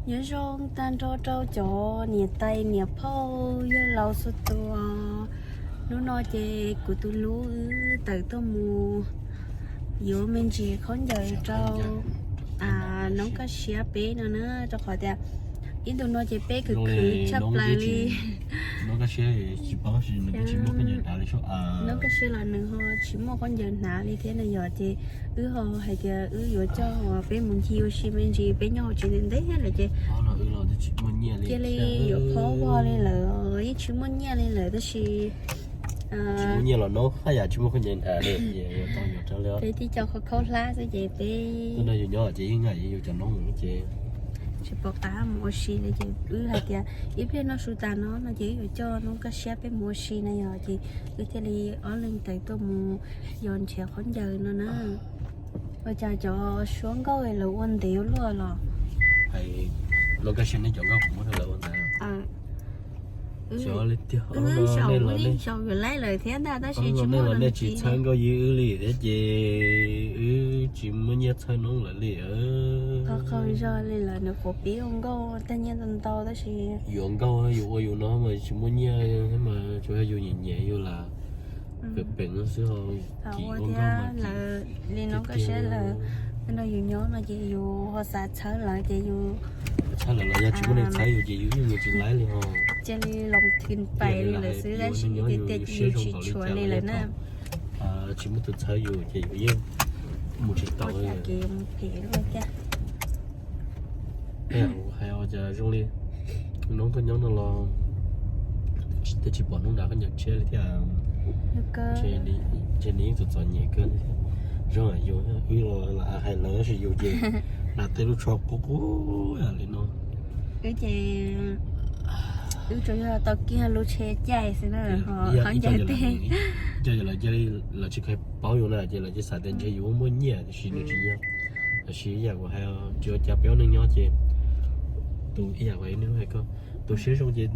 Nyob zoo tag nrho rau cov niam tais niam phauj yawg laus txhua tus. Hnub no ces kuv tus hlub wb tawm tuaj mus yuav me ntsis khaub ncaws rau Noob Kaj Siab peb no na, rau qhov tias ib ntu no ces peb khwv khwv tshaj plaws li. Noob Kaj Siab los nws ho tsis muaj khaub ncaws hnav li thiab na yom, ces wb ho hais tias wb yuav coj peb mus ncig ua si me ntsis, peb nyob hauv tsev ntev ntev lawm ces cia li yuav phob vog li lawm, yeej tsis muaj nyiaj li lawm tab sis peb tib co khaub khaub hlab xwb ces peb tsis pom qab mus ua si li ces wb hais tias ib pliag noj su tas no no ces wb yuav coj Noob Kaj Siab peb mus ua si na yom, ces wb thiaj li ob leeg tawm tuaj mus yos nrhiav khaub ncaws no na. Ua cas cov suab nkauj lawv ua ntev ua luaj los? Noob Kaj Siab nej cov nkauj kuv muab rau lawv ua ntawd. Xyov li tiag, xyov yuav laib lawm thiab ntag tab sis tsis muaj nej los nej tsis txhawb nkauj ywg wb li thiab ces wb tsis muaj nyiaj txhawb Noob lawv li. Qhov qaug zog li lawm nws quav pib ua nkauj tag nyiaj ntau ntau tab sis yuav nkauj yus ua yus no mas tsis muaj nyiaj thiab mas tsuas yog yus nyiam nyiam yus lam peem peem no xwb ho. Kim ua nkauj mas kim li no koj saib lawm, nrog yus nyob no ces yus ho xav txhawb lawv ces yus txhawb lawv los yog tsis muaj neeg txhawb yus ces yus yeej mus tsis laib li ho. Cia li los thim pais li lawm xwb tab sis tias yus tsis tshuav li lawm na. Tsis muaj tus txhawb yus ces yus yeej mus tsis tau li. Hais ua cas zoo li Noob koj nyob no los twb tsis pom Noob nrad koj ncaws tshiab li thiab. Ntshe nws yeej txom txom nyem kawg li thiab. Zoo yus, wb los hais lawv tab sis yus ces nrad tej lub tsho qub qub li no. Wb ces wb tsuas yog tau kiag lub tsheb caij xwb na, qhov ncaws tej coj lawv cia li lawv tsis kheev paub yus na ces lawv cia xav tias ntshe yus muaj nyiaj tiam sis nws tsis yog. Tab sis ib yam kuv hais tsis ua cas peb ob neeg nyob ces tus ib yam kuv hais koj, tus siab zoo ces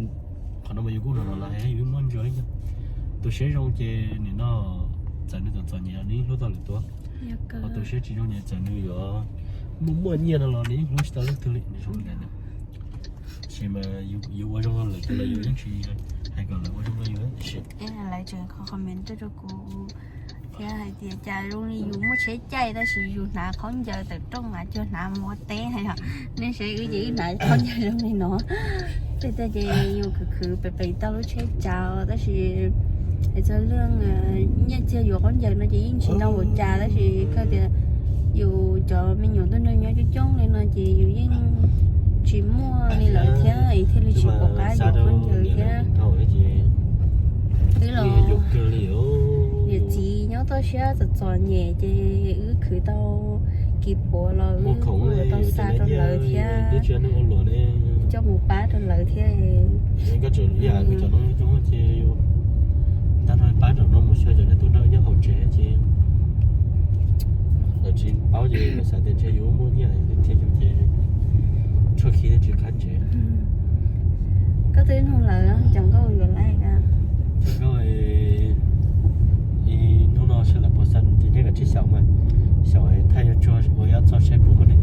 qhov no mas yus kuj hnov los yus muaj ntsuag li ntag. Tus siab zoo ces nim no txawm nws txom txom nyem los nws yeej hlub tau lwm tus. Ho tus siab tsis zoo ces txawm nws yuav muaj muaj nyiaj no los nws yeej hlub tsis tau leej twg li, nws zoo li ntawd. Tab sis mas yus ua zoo rau lawv ces lawv yeej tsis hais kom lawv ua zoo rau yus tab sis lawv tseem qhov comment rau kuv thiab hais tias cas zoo li yus muaj tsheb caij tab sis yus hnav khaub ncaws tawm rooj mas cuag hnav mus ua teb na yom. Nej saib wb ces wb hnav khaub ncaws zoo li no. Tej tag ces yus khwv khwv pem pem tau lub tsheb cav tab sis hais txog lub nyiaj txiag yuav khaub ncaws no ces yeej tsis ntau npaum cas tab sis koj tias yus cov me nyuam tuaj nrog nyob coob coob li no ces yus yeej tsis muaj li lawm thiab es thiaj li tsis pom qab yuav khaub ncaws thiab. Wb los niam txiv nyob toj siab txom txom nyem ces wb khwv tau kis puav los wb kuj yuav tau xa rau lawv thiab, coj mus pab rau lawv thiab. Ntag no pab nram no mus xyuas cov neeg tuaj nrog nyob hauv tsev ces lawv tsis paub ces lawv xav tias ntshe yus muaj nyiaj thiaj yus ces tshuaj khi thiaj tsis qab tsev. Koj twb nug lawv cov nkauj yuav laib na. Cov nkauj hnub no sawv daws puas xav nws ces nyob kom tsib xyaum mas, xyaum thaij yuav tso ua yov txog saib puas muaj neeg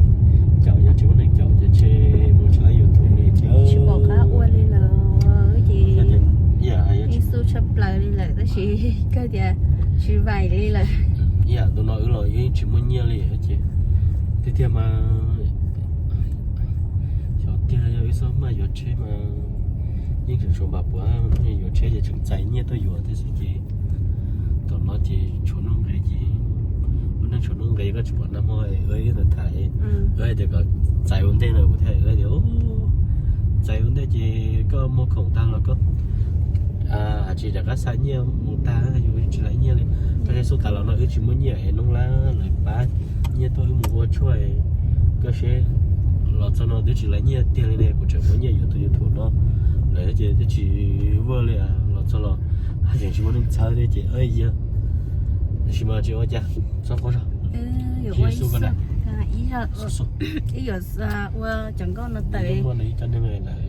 caum, yog tsis muaj neeg caum ces ntshe mus tsis laib YouTube li thiab. Tsis pom qab ua li lawm ces yeej xub tshaj plaws li lawm tab sis kawg tias tsis vaim li lawm. Ib yam ntu no wb los yeej tsis muaj nyiaj li ces tiag tiag mas xyov tiag yog wb txhob maj yuav tsheb mas yeej tseem tshuav npam puav, yuav tsheb ces tseem txais nyiaj tuaj yuav thiab xwb ces tom no ces tshuav nuj nqis ces lub neej tshuav nuj nqis koj tsis pom nag hmo wb ib txwm tham wb hais tias kom txais ua ntej no kuv thiaj hais wb tias txais ua ntej ces koj muag khoom tag los koj tsis rov qab xa nyiaj mus tag yus tsis laib nyiaj li. Koj saib xub tas los no wb tsis muaj nyiaj es Noob Lab lawv pab nyiaj tuaj wb mus ua tshuaj, koj saib los txog no twb tsis laib nyiaj tiag li ne, kuv tseem muaj nyiaj yuav tus YouTube no lawm ces twb tsis vaj li los txog los haj tseem tsis muaj neeg txhawb thiab ces yog tab sis mas tsis ua cas, txhob quaj zog. Ib yuav ua cov nkauj no tawm,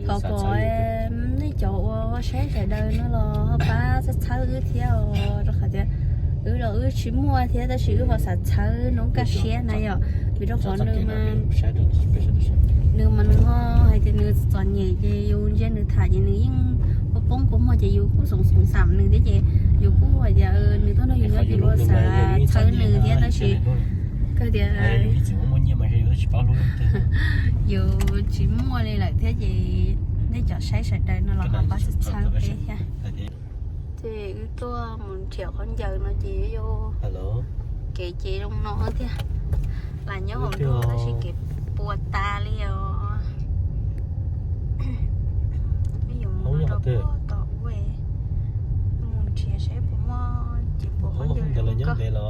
thov kom nej cov uas ho saib sawv daws no los ho pab txhawb txhawb wb thiab os, rau qhov tias wb los wb tsis muaj thiab tab sis wb ho xav txhawb Noob Kaj Siab na yom, vim rau qhov nws mas nws mas nws ho Ces nws txom nyem ces yus ntsia nws tham ces nws yeej poob poob kua muag ces yus kuj xoom xoom xam nws thiab ces yus kuj hais tias nws tuaj nrog yus nyob ces ua xav txhawb nws thiab tab sis kawg tias yus tsis muaj li lawm thiab ces nej cov saib sawv daws no los ho pab txhawb peb thiab. Ces wb tuaj mus nrhiav khaub ncaws no ces yog kev ces zoo no thiab. Lam nyob hauv ntuj tab sis kev puas tas li os. Wb yuav mus rau puag tom ub, mus nrhiav saib puas muaj ces puas khaub ncaws zoo nkauj.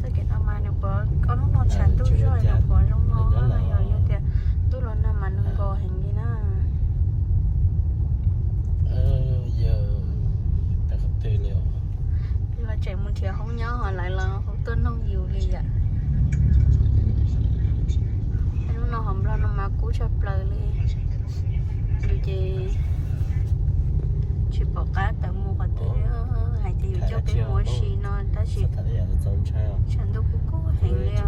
Txoj kev no mas nws puas, ob hnub no tshav ntuj zog nws puas zoo no, yog yog tias ntuj los nag mas nws nkos heev li na. Los tseem mus nrhiav hoob nyob ho lawv los tuaj noog yus li yam. Hnub no hauv Nplog no mas kub tshaj plaws li. Yus ces tsis pom qab tawm mus qhov twg, hais tias yus coj peb mus ua si no tab sis tshav ntuj kub kub heev li os.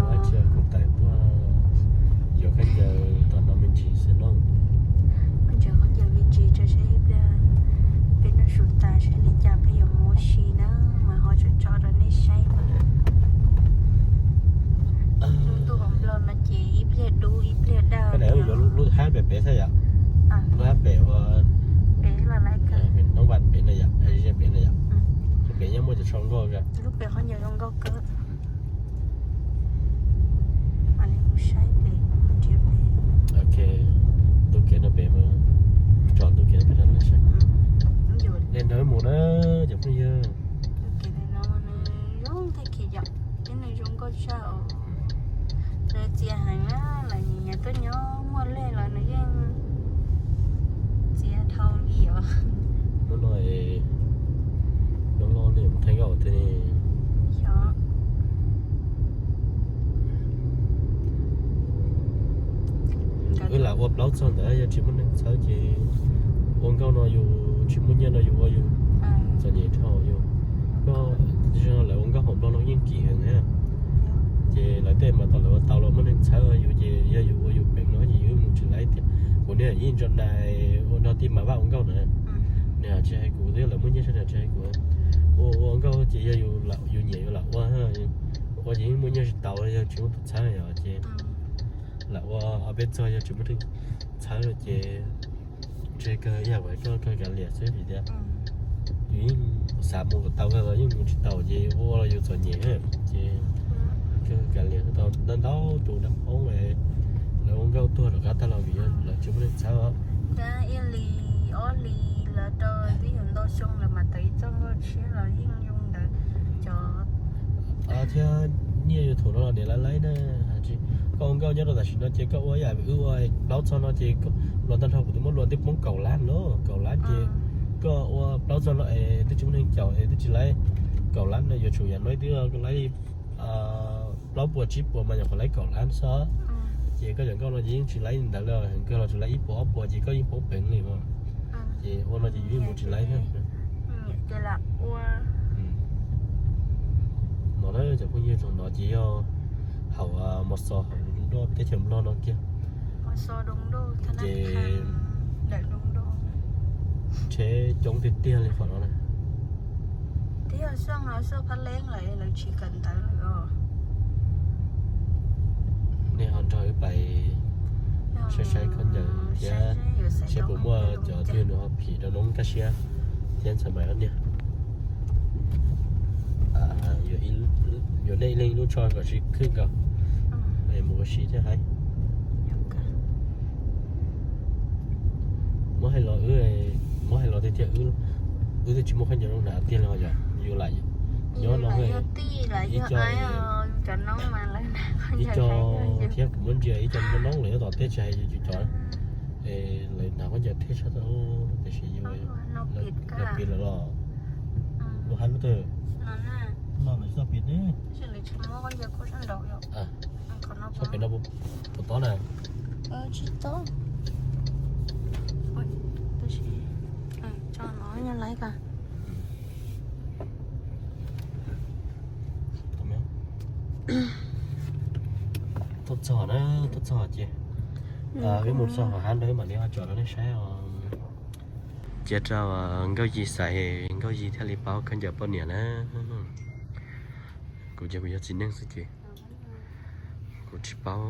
Khaub ncaws me ntsis tso saib ib pliag, peb noj su tas saib li cas peb yuav mus ua si na, mas ho tso tso rau nej saib mas. Ntuj hauv Nplog no ces ib pliag dub ib pliag dawb. Lub hab pem pem xwb yom, lub hab pem ua pem los lawm, pem no yom, pem no yom, pem nyob muaj cov tsho nkauj. Lub pem khaub ncaws zoo nkauj kawg. Ok, ntu kev no pem, tso ntu kev no pem rau nej saib. Nej nrog wb mus na cov phooj ywg. Zoo nkauj tshaj os. Nws txias heev na, lawv nyias tuaj nyob muaj lej los nws yeej txias dhau li os. Hnub no, hnub no nej mus thaij nkauj twg ne? Wb lam ua plaub txog ntawd yog tsis muaj neeg txhawb ces ua nkauj no yus tsis muaj nyiaj no yus ua yus txom nyem dhau yus. Koj, lawv ua nkauj hauv Nplog no yeej kim heev na. Ces lawv tej mas tau lawv ua tau los muaj neeg txhawb yus ces yog yus ua yus peem no ces yus mus tsis laib tiag. Kuv niag yij ntso nais ua nrog tij mas vaj ua nkauj na, nws tsis hais kuv thiab lawv muaj nyiaj sab nws tsis hais kuv. Ua ua nkauj ces yog yus nyiam yus lam ua, ua ces yeej muaj nyiaj tsis tau yog tsis muaj tus txhawb yom ces lam ua ob peb txog yog tsis muaj neeg txhawb ces ntshe kawg ib yam li koj, kawg kav liam xwb vim tias yus yeej xav mus kom tau kawg los yeej mus tsis tau ces ua los yus txom nyem ces kawg kav liam tau ntau tus dab phooj lawv ua nkauj tuag rov qab tag los vim lawv tsis muaj neeg txhawb os. Ib hlis ob hlis los rau twb yuav ntau xyoo lawm mas tau ib txoj nkauj tshiab los yeej zoo ntawd cov. Thiab nyiaj YouTube no los niam laib laib na, koj ua nkauj nyob rau tam sim no ces koj ua ib yam wb ua plaub txog no ces luag tag nrho kuv twb muab luag twb poob kaum lab lawm, kaum lab ces koj ua plaub txog no es twb tsis muaj neeg caum es twb tsis laib kaum lab no, yuav tsum yam no twb laib plaub puas tsib puas mas nyuam qhuav laib kaum lab xwb. Ces koj cov nkauj no ces yeej tsis laib ntawd li, heev kawg los tsuas laib ib puas ob puas ces koj yeej poob peev li os. Ces ua no ces yus yeej mus tsis laib thiab. No na cov phooj ywg, tsoom no ces yog hauv Mos Xos hauv teb chaws Nplog no kiag. Ces tsheb coob tiag tiag li qhov no na. Nej ho nrog wb pais saib saib khaub ncaws thiab seb puas muaj cov twg nws ho phim rau noob Kaj Siab thiab ntxhais Maiv ob niag. Yuav nej ib leeg ib lub tsho kom sib khwb nkaus, mus ua si thiab haib. Muab hais los wb, muab hais los tiag tiag, wb twb tsis muaj khaub ncaws zoo hnav tiag li os. Yog yus lam nyob no, ib co, ib co thiab kuv muab ntsia ib co noob lawm nyob tom teb tsis hais yus cov, lawv hnav khaub ncaws thiab tshaj tau, tiam sis yus, lawv pim lawm los. Lub hab lub twg? No lawv tsis tau pim ne. Tshaj pem no puas tob na? Tau me. Tau Txog na, tuaj txog ces wb mus txog hauv hav ntawd mam li ho tsom rau nej saib os. Cia rau Nkauj Yig xaiv, Nkauj Yig thiaj li paub khaub ncaws poj niam na. Kuv ces kuv yog txiv neej xwb ces kuv tsis paub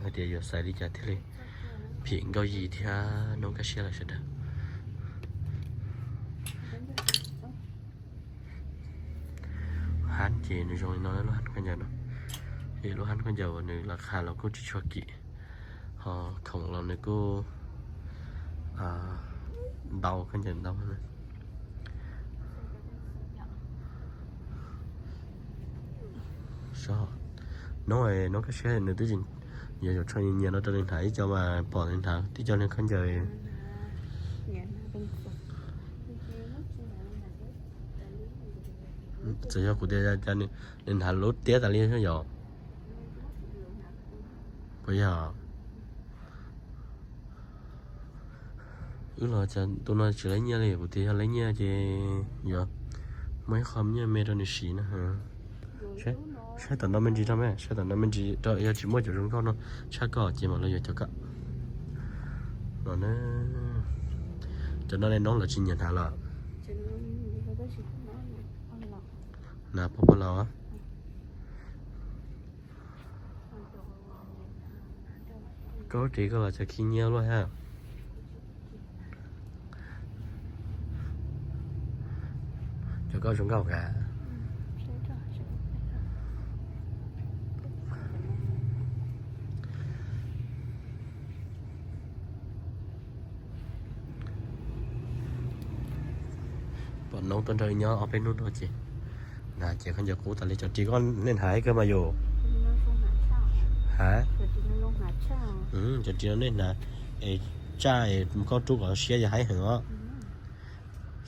hais tias yuav xaiv li cas thiaj li phim Nkauj Yig thiab Noob Kab Siab lawv sawv daws. Hab ces nws zoo li no, lub hab khaub ncaws no. Lub hab khaub ncaws uas nws los qha los kuj tsis tshua kim, ho khoom los nws kuj ntau, khaub ncaws ntau. Noob, Noob Kab Siab nws twb yuav tsho nyias nyias no rau nws hnav ib co mas pom nws hnav tib co niag khaub ncaws. Txawm yog kuv tias cas nws hnav lub tiab tas li xwb yom. Puas yog? Wb los cas tus no tsis laib nyiaj li, kuv tias yog laib nyiaj ces yuav muaj ib qho nyiaj me rau nws siv na. Saib tom no me ntsis rau me, saib tom no me ntsis rau, yog tsis muaj cov zoo nkauj no tshaj koj ces mam los yuav cov koj no na. Cov no li Noob lawv tsis nyiam hnav los? Hnav pog pog los. Koj ris koj los cov khib nyiab luaj thiab. Cov koj zoo nkauj kav. Pom Noob tuaj nrog nyob ob peb hnub no ces hnav ces khaub ncaws qub tas li. Cov ris koj nej hnav ib kawg mas yus. Ha? Cov ris no nej hnav es tsaj es koj rub kom siab yog haib heev os.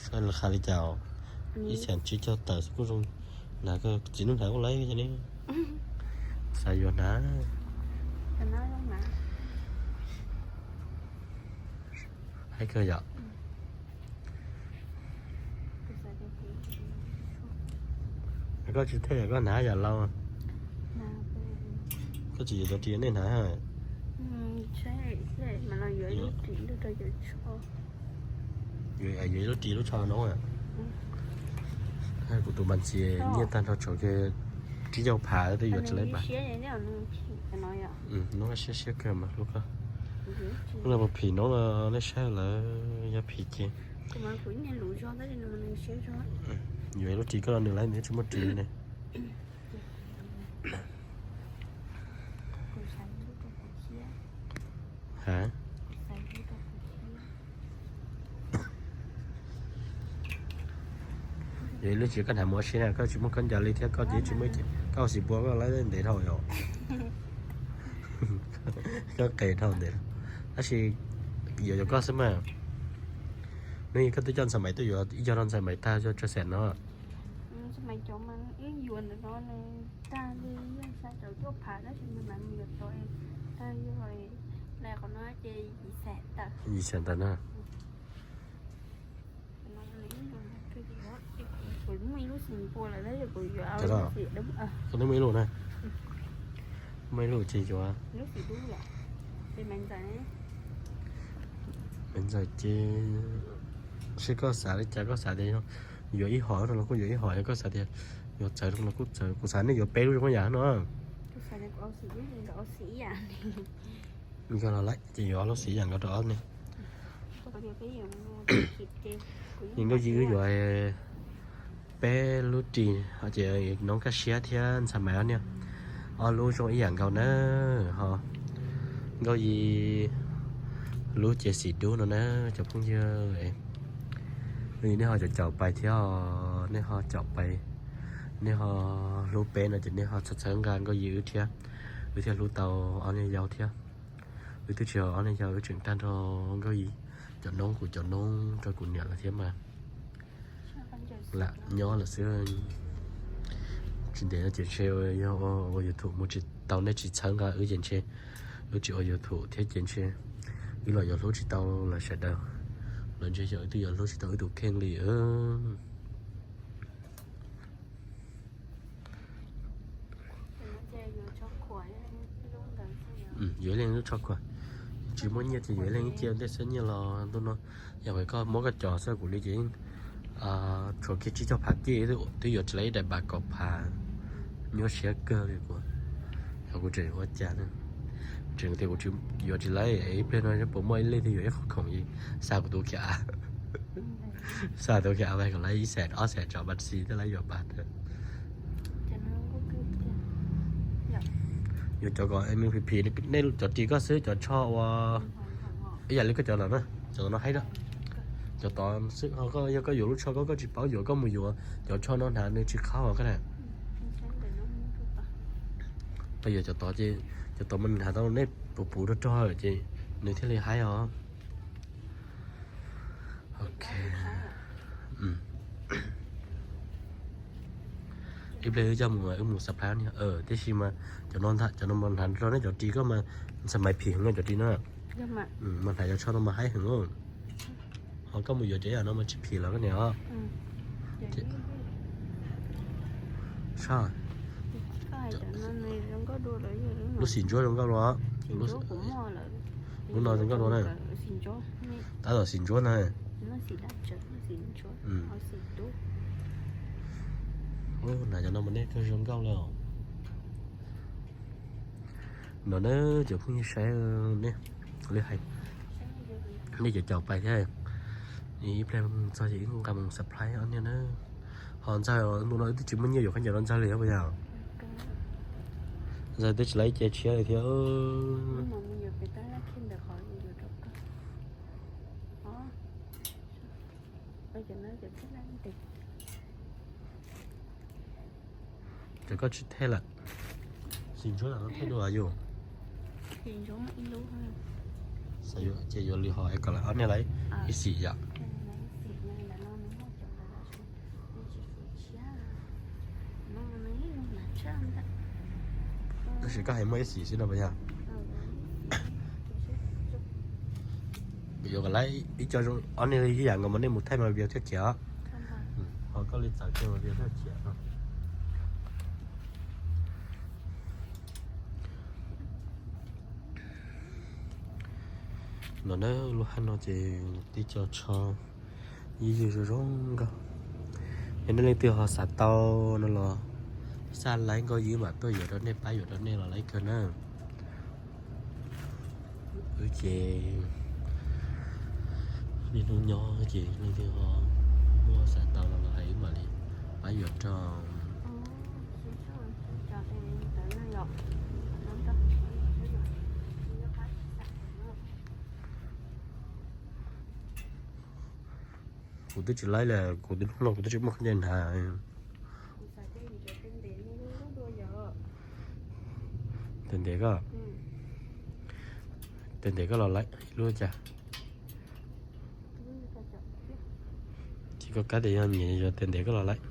Saib lawv qha li cas, ib xees tsib caug tawm xwb kuj zoo. Hnav kawg, txiv neej hnav kuj laib ne. Xav yuav hnav. Haib kawg yom. Koj tsis thej koj hnav yam laus. Koj tsis yuav cov ris nej hnav. Yuav ib lub ris lub tsho no. Kuv tus mas ntxias nyiaj tag nrho tshuav kiag tsib caug phav twb yuav tsis laib pab. Noob siab siab kawg mas lub ko. Lub no puas phim Noob los nej saib lawv yog phim ces yuav ib lub ris koj los nws laib nws tsis muaj ris ne. Ha? Yog ib lub ris koj hnav mus ua si na, koj tsis muaj khaub ncaws li thiab koj ces tsis muaj, koj xim pua koj laib ntev dhau yom. Koj qes dhau ntev. Tab sis yuav yuav koj xwb mas. Hnub ib koj twb coj Ntxhais Maiv tuaj yuav ib co rau Ntxhais Maiv tag coj tso xees no. Yim xees ntawd na. Koj twb muaj ib lub na. Muaj ib lub ces yuav. Maiv Ntxawm ces seb koj xav li cas, koj xav tias yuav ib hom no los kuj yuav ib hom, yog koj xav tias yuav txawv no los kuj txawv. Kuv xav nej yuav peb lub zoo yam no. Nkauj los lawm ces yuav ob lub xim yam nkaus rau ob ne. Nkauj Yij wb yuav peb lub ris, ces Noob Kaj Siab thiab Ntxhais Maiv ob niag, ob lub zoo ib yam nkaus na. Ho Nkauj Yij lub ces xim dub no na cov phooj ywg. Nej ho caum caum pais thiab, nej ho caum pais, nej ho hlub peb no ces nej ho txhawb txhawb nqa Nkauj Yij wb thiab, wb thiaj hlub tau ob niag yau thiab. Wb twb tsis ob niag yau, wb tseem tag nrho Nkauj Yij cov noob, kuv cov noob rau kuv niam lawm thiab mas. Lam nyob lawm xwb. Tsis ntev no ces ntshe yog ua YouTube mus tsis tau, nej tsis txhawb nqa wb ces ntshe wb tsis ua YouTube thiab ces ntshe wb los yuav hlub tsis tau lawv sawv daws. Lawv ntshe yog wb twb yuav hlub tsis tau wb tus kheej li. Yuav ib leeg lub tsho khuam. Tsis muaj nyiaj ces yuav ib leeg ib ce ntej xwb, nyiaj los ntu no. Yog hais koj muab koj cov xwb kuv li ces tshuav kiag tsib caug phav kiag, twb yuav tsis laib ib daim phav kaum phav. Nyuaj siab kawg li kuv. Yog kuv tseem yuav ua cas ne? Tseem tias kuv yuav tsis laib, ib pliag no puas muaj ib leeg twg yuav ib qho khoom, xa kuv tus khiav, xa tus khiav a kom laib ib xees ob xees tso, bad xi thiaj laib yuav pab. Yuav cov kom M V P, nej cov ris koj xwb, cov tsho uas ib yam li koj cov no na, cov no haib na. Cov tod xwb, yog koj yuav lub tsho koj, koj tsis paub yuav, koj mus yuav cov tsho no hnav nws tsis qab os koj na. Koj yuav cov tod ces cov tod mas nws hnav tau nej puv puv rog rog ces nws thiaj li haib os. Ok. Ib pliag wb coj mus, wb mus supply ni. Tiam sis mas cov no, cov no mas hnav rau nej cov ris koj mas, xav maiv phim heev no cov ris no. Mas hnav cov tsho no mas haib heev. Ho koj mus yuav cov yam no mas tsis phim los koj niam os. Sab, lub xim ntsuab zoo nkauj dua. Lub no zoo nkauj dua na. Tab tom xim ntsuab na. Hnav cov no mas nej kawg zoo nkauj li. No na cov phooj ywg saib, nej, nej cov caum pais thiab. Ib pliag txog ces wb nqa mus supply ob niag na. Ho ntxawg, ntu no wb twb tsis muaj nyiaj yuav khaub ncaws rau ntxawg li os puas yog? Ntxawg twb tsis laib ib ce tshiab li thiab. Ces koj tsis thej lawm. Xim ntsuab los no thej dua yus. Ces yuav li ho es kom lawv ob niag lawv ib xim yom. Tab sis koj hais muaj ib xim xwb no puas yog? Yuav kom lawv ib co zoo, ob niag ib yam nkaus mas nej mus thaij mas video thiaj khiav. Ho koj li txawv kiag mas video thiaj khiav no. No na, lub hab no ces tib co tsho ywj ywg zoo zoo nkauj. Yog nej leej twg ho xav tau no los xa laib nkauj ywg mam tuaj yuav rau nej, pab yuav rau nej los laib kawg na. Wb ces niaj hnub nyob ces leej twg ho muaj xav tau no los hais wb mam li pab yuav rau. Kuv twb tsis laib li, kuv hnub no kuv twb tsis muaj khaub ncaws hnav. Tes ntev koj, tes ntev koj los laib ib lub cas. Ces koj kab tias yog nyiam yog tes ntev koj los laib.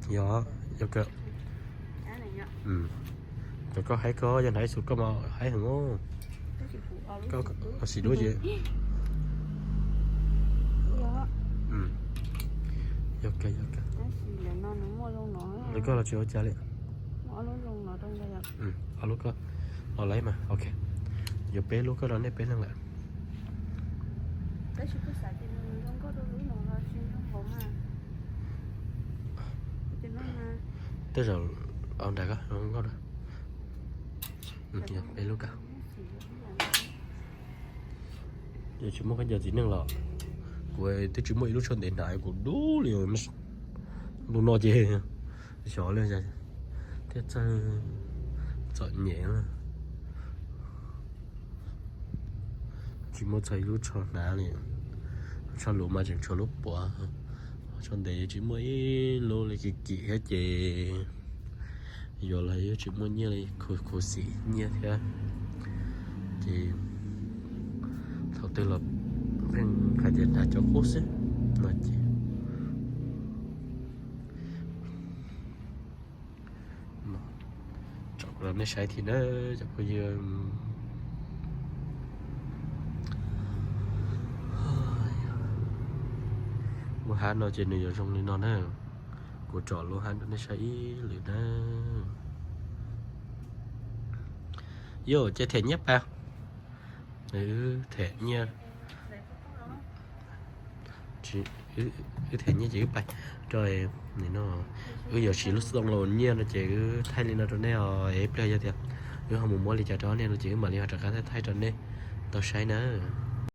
Yog, yog kawg. Cov koj haib koj yog hnav ib xu koj mas haib heev. Koj sim duab ces. Yog kawg, yog kawg. Lawv koj los tsis ua cas li. Ob lub koj los laib mas, ok. Yuav peb lub koj rau nej peb leeg lawm. Tej zaum au nram koj zoo nkauj na. Yog peb lub koj. Yog tsis muaj khaub ncaws txiv neej los kuv twb tsis muaj ib lub tsho ntev hnav kuv dub li. Ntu no ces xyov li thiaj txawj txom nyem. Tsis muaj txog ib lub tsho hnav li. Tsho luv mas tseem tshuav lub puav, tsho ntev tsis muaj ib lub li. Kim kim thiab ces yuav los yuav tsis muaj nyiaj li, khuv xim nyiaj thiab. Ces thaum twg los pheej hais tias hnav cov qub xwb no ces. Tsom rau nej saib thiab na cov phooj ywg. Hab no ces nws yuav zoo li no na. Kuv tsom lub hab rau nej saib ib lwm na. Yog ces them nyiaj pas. Them nyiaj, wb them nyiaj ces wb pais rau, wb yuav siv lub xov tooj los ua nyiaj no ces wb thaij li no rau nej os. Ib pliag yog tias wb ho mus muab li cas rau nej no ces wb mam li ho rov qab thaij thaij rau nej tau saib nawb.